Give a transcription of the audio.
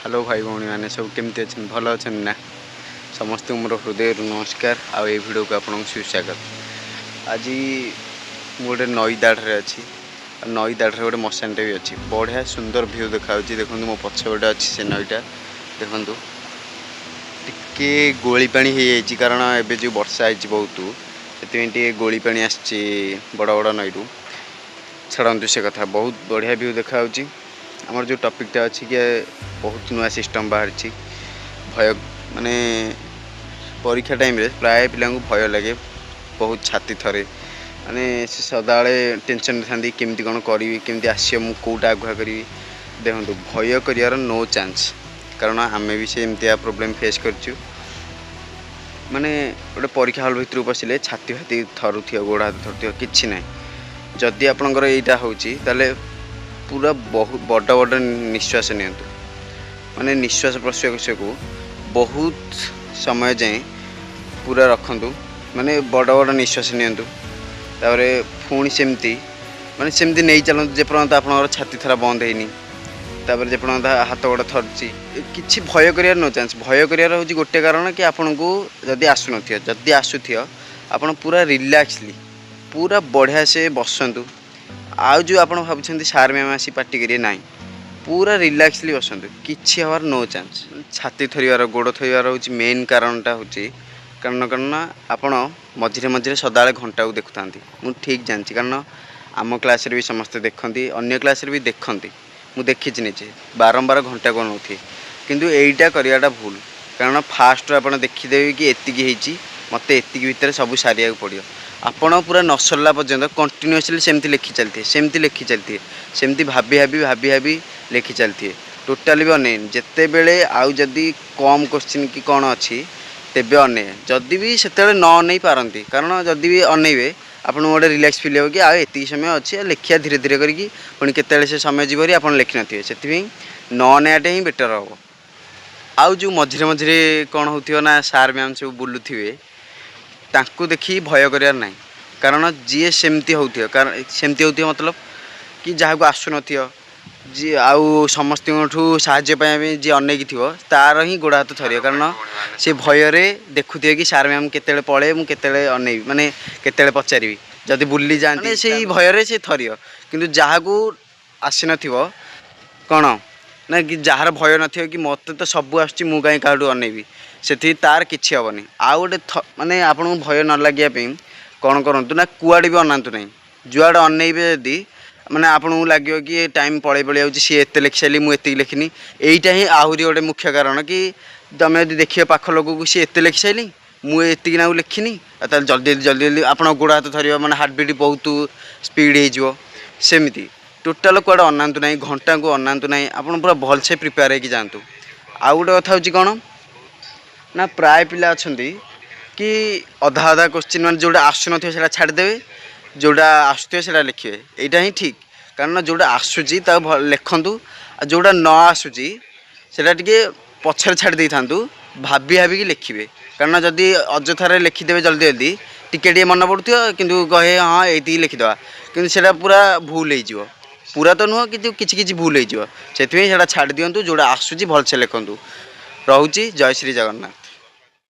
Hello ଭାଇ ଭଉଣୀମାନେ, ସବୁ କେମିତି ଅଛନ୍ତି? ଭଲ ଅଛନ୍ତି ନା? ସମସ୍ତଙ୍କୁ ମୋର ହୃଦୟରୁ ନମସ୍କାର ଆଉ ଏଇ ଭିଡ଼ିଓକୁ ଆପଣଙ୍କୁ ସୁସ୍ୱାଗତ। ଆଜି ମୁଁ ଗୋଟେ ନଈ ଦାଢ଼ରେ ଅଛି ଆଉ ନଈ ଦାଢ଼ରେ ଗୋଟେ ମଶାଣିଟେ ବି ଅଛି। ବଢ଼ିଆ ସୁନ୍ଦର ଭ୍ୟୁ ଦେଖାଯାଉଛି। ଦେଖନ୍ତୁ, ମୋ ପଛ ଗୋଟେ ଅଛି ସେ ନଈଟା। ଦେଖନ୍ତୁ, ଟିକେ ଗୋଳି ପାଣି ହେଇଯାଇଛି, କାରଣ ଏବେ ଯେଉଁ ବର୍ଷା ହେଇଛି ବହୁତ, ସେଥିପାଇଁ ଟିକେ ଗୋଳି ପାଣି ଆସିଛି ବଡ଼ ବଡ଼ ନଈରୁ। ଛାଡ଼ନ୍ତୁ ସେ କଥା, ବହୁତ ବଢ଼ିଆ ଭ୍ୟୁ ଦେଖାଯାଉଛି। ଆମର ଯେଉଁ ଟପିକ୍ଟା ଅଛି କି ବହୁତ ନୂଆ ସିଷ୍ଟମ୍ ବାହାରିଛି। ଭୟ ମାନେ ପରୀକ୍ଷା ଟାଇମ୍ରେ ପ୍ରାୟ ପିଲାଙ୍କୁ ଭୟ ଲାଗେ ବହୁତ, ଛାତି ଥରେ, ମାନେ ସେ ସଦାବେଳେ ଟେନସନ୍ରେ ଥାନ୍ତି, କେମିତି କ'ଣ କରିବି, କେମିତି ଆସିବ, ମୁଁ କେଉଁଟା ଆଗୁଆ କରିବି। ଦେଖନ୍ତୁ, ଭୟ କରିବାର ନୋ ଚାନ୍ସ, କାରଣ ଆମେ ବି ସେମିତିଆ ପ୍ରୋବ୍ଲେମ୍ ଫେସ୍ କରିଛୁ। ମାନେ ଗୋଟେ ପରୀକ୍ଷା ହଲ୍ ଭିତରକୁ ପଶିଲେ ଛାତି ଫାତି ଥରୁଥିବ, ଗୋଡ଼ ହାତ ଥରୁଥିବ, କିଛି ନାହିଁ। ଯଦି ଆପଣଙ୍କର ଏଇଟା ହେଉଛି, ତାହେଲେ ପୁରା ବହୁତ ବଡ଼ ବଡ଼ ନିଶ୍ୱାସ ନିଅନ୍ତୁ। ମାନେ ନିଶ୍ୱାସ ପ୍ରଶ୍ୱାସକୁ ବହୁତ ସମୟ ଯାଏଁ ପୁରା ରଖନ୍ତୁ, ମାନେ ବଡ଼ ବଡ଼ ନିଶ୍ୱାସ ନିଅନ୍ତୁ। ତାପରେ ପୁଣି ସେମିତି, ମାନେ ସେମିତି ନେଇ ଚାଲନ୍ତୁ ଯେପର୍ଯ୍ୟନ୍ତ ଆପଣଙ୍କର ଛାତି ଥରା ବନ୍ଦ ହେଇନି, ତାପରେ ଯେପର୍ଯ୍ୟନ୍ତ ହାତ ଗୋଡ଼ ଥରୁଛି। କିଛି ଭୟ କରିବାର ନୋ ଚାନ୍ସ। ଭୟ କରିବାର ହେଉଛି ଗୋଟେ କାରଣ କି ଆପଣଙ୍କୁ ଯଦି ଆସୁନଥିବ। ଯଦି ଆସୁଥିବ, ଆପଣ ପୁରା ରିଲାକ୍ସଲି, ପୁରା ବଢ଼ିଆ ସେ ବସନ୍ତୁ। ଆଉ ଯେଉଁ ଆପଣ ଭାବୁଛନ୍ତି ସାର୍ ମ୍ୟାମ୍ ଆସି ପାଟି କରିବେ, ନାହିଁ, ପୁରା ରିଲାକ୍ସଲି ବସନ୍ତୁ, କିଛି ହେବାର ନୋ ଚାନ୍ସ। ଛାତି ଥରିବାର, ଗୋଡ଼ ଥରିବାର ହେଉଛି ମେନ୍ କାରଣଟା ହେଉଛି କାରଣ ଆପଣ ମଝିରେ ମଝିରେ ସଦାବେଳେ ଘଣ୍ଟାକୁ ଦେଖୁଥାନ୍ତି। ମୁଁ ଠିକ୍ ଜାଣିଛି, କାରଣ ଆମ କ୍ଲାସ୍ରେ ବି ସମସ୍ତେ ଦେଖନ୍ତି, ଅନ୍ୟ କ୍ଲାସ୍ରେ ବି ଦେଖନ୍ତି। ମୁଁ ଦେଖିଛି ନିଜେ, ବାରମ୍ବାର ଘଣ୍ଟାକୁ ଅନଉଥିବେ। କିନ୍ତୁ ଏଇଟା କରିବାଟା ଭୁଲ, କାରଣ ଫାଷ୍ଟରୁ ଆପଣ ଦେଖିଦେବେ କି ଏତିକି ହେଇଛି, ମୋତେ ଏତିକି ଭିତରେ ସବୁ ସାରିବାକୁ ପଡ଼ିବ। ଆପଣ ପୁରା ନ ସରିଲା ପର୍ଯ୍ୟନ୍ତ କଣ୍ଟିନ୍ୟୁଅସଲି ସେମିତି ଲେଖି ଚାଲିଥିବେ, ସେମିତି ଲେଖି ଚାଲିଥିବେ, ସେମିତି ଭାବି ଭାବି ଭାବି ଭାବି ଲେଖି ଚାଲିଥିବେ, ଟୋଟାଲି ବି ଅନେଇନି। ଯେତେବେଳେ ଆଉ ଯଦି କମ୍ କୋଶ୍ଚିନ୍ କି କ'ଣ ଅଛି, ତେବେ ଅନେଇବେ। ଯଦି ବି ସେତେବେଳେ ନ ଅନେଇ ପାରନ୍ତି, କାରଣ ଯଦି ବି ଅନେଇବେ, ଆପଣଙ୍କୁ ଗୋଟେ ରିଲାକ୍ସ ଫିଲ୍ ହେବ କି ଆଉ ଏତିକି ସମୟ ଅଛି, ଆଉ ଲେଖିବା ଧୀରେ ଧୀରେ କରିକି। ପୁଣି କେତେବେଳେ ସେ ସମୟ ଯିବ ଆପଣ ଲେଖିନଥିବେ। ସେଥିପାଇଁ ନ ଅନେଇବାଟା ହିଁ ବେଟର୍ ହେବ। ଆଉ ଯେଉଁ ମଝିରେ ମଝିରେ କ'ଣ ହେଉଥିବ ନା, ସାର୍ ମ୍ୟାମ୍ ସବୁ ବୁଲୁଥିବେ, ତାଙ୍କୁ ଦେଖି ଭୟ କରିବାର ନାହିଁ। କାରଣ ଯିଏ ସେମିତି ହେଉଥିବ, କାରଣ ସେମିତି ହେଉଥିବ ମତଲବ କି ଯାହାକୁ ଆସୁନଥିବ, ଯିଏ ଆଉ ସମସ୍ତଙ୍କଠୁ ସାହାଯ୍ୟ ପାଇବା ପାଇଁ ଯିଏ ଅନେଇକି ଥିବ, ତାର ହିଁ ଗୋଡ଼ ହାତ ଥରିବ। କାରଣ ସେ ଭୟରେ ଦେଖୁଥିବେ କି ସାର୍ ମ୍ୟାମ୍ କେତେବେଳେ ପଳେଇବେ, ମୁଁ କେତେବେଳେ ଅନେଇବି, ମାନେ କେତେବେଳେ ପଚାରିବି। ଯଦି ବୁଲି ଯାଆନ୍ତି, ସେଇ ଭୟରେ ସେ ଥରିବ। କିନ୍ତୁ ଯାହାକୁ ଆସିନଥିବ, କ'ଣ ନା କି ଯାହାର ଭୟ ନଥିବ କି ମୋତେ ତ ସବୁ ଆସୁଛି, ମୁଁ କାହିଁ କାହାଠୁ ଅନେଇବି, ସେଠି ତାର କିଛି ହେବନି। ଆଉ ଗୋଟେ ମାନେ ଆପଣଙ୍କୁ ଭୟ ନ ଲାଗିବା ପାଇଁ କ'ଣ କରନ୍ତୁ ନା, କୁଆଡ଼େ ବି ଅନାନ୍ତୁ ନାହିଁ। ଯୁଆଡ଼େ ଅନେଇବେ ଯଦି, ମାନେ ଆପଣଙ୍କୁ ଲାଗିବ କି ଟାଇମ୍ ପଳେଇ ପଳେଇ ଯାଉଛି, ସିଏ ଏତେ ଲେଖି ସାରିଲି, ମୁଁ ଏତିକି ଲେଖିନି। ଏଇଟା ହିଁ ଆହୁରି ଗୋଟେ ମୁଖ୍ୟ କାରଣ କି ତୁମେ ଯଦି ଦେଖିବ ପାଖ ଲୋକକୁ, ସିଏ ଏତେ ଲେଖି ସାରିଲି, ମୁଁ ଏତିକି ନାକୁ ଲେଖିନି, ଆଉ ତାହେଲେ ଜଲ୍ଦି ଜଲ୍ଦି ଜଲ୍ଦି ଜଲ୍ଦି ଆପଣଙ୍କ ଗୋଡ଼ ହାତ ଥରିବ, ମାନେ ହାର୍ଟବିଟ୍ ବହୁତ ସ୍ପିଡ଼ ହେଇଯିବ। ସେମିତି ଟୋଟାଲ କୁଆଡ଼େ ଅନାନ୍ତୁ ନାହିଁ, ଘଣ୍ଟାକୁ ଅନାନ୍ତୁ ନାହିଁ, ଆପଣ ପୁରା ଭଲସେ ପ୍ରିପେୟାର ହେଇକି ଯାଆନ୍ତୁ। ଆଉ ଗୋଟେ କଥା ହେଉଛି କ'ଣ ନା, ପ୍ରାୟ ପିଲା ଅଛନ୍ତି କି ଅଧା ଅଧା କୋଶ୍ଚିନ୍, ମାନେ ଯେଉଁଟା ଆସୁନଥିବ ସେଇଟା ଛାଡ଼ିଦେବେ, ଯେଉଁଟା ଆସୁଥିବ ସେଇଟା ଲେଖିବେ। ଏଇଟା ହିଁ ଠିକ୍, କାରଣ ଯେଉଁଟା ଆସୁଛି ତାକୁ ଲେଖନ୍ତୁ, ଆଉ ଯେଉଁଟା ନ ଆସୁଛି ସେଇଟା ଟିକେ ପଛରେ ଛାଡ଼ି ଦେଇଥାନ୍ତୁ, ଭାବି ଭାବିକି ଲେଖିବେ। କାରଣ ଯଦି ଅଯଥାରେ ଲେଖିଦେବେ ଜଲ୍ଦି ଜଲ୍ଦି, ଟିକେ ଟିକେ ମନେ ପଡ଼ୁଥିବ, କିନ୍ତୁ କହେ ହଁ ଏଇତିକି ଲେଖିଦେବା, କିନ୍ତୁ ସେଇଟା ପୁରା ଭୁଲ ହେଇଯିବ। ପୁରା ତ ନୁହଁ, କିନ୍ତୁ କିଛି କିଛି ଭୁଲ ହେଇଯିବ। ସେଥିପାଇଁ ସେଇଟା ଛାଡ଼ି ଦିଅନ୍ତୁ, ଯେଉଁଟା ଆସୁଛି ଭଲସେ ଲେଖନ୍ତୁ। ରହୁଛି, ଜୟ ଶ୍ରୀ ଜଗନ୍ନାଥ।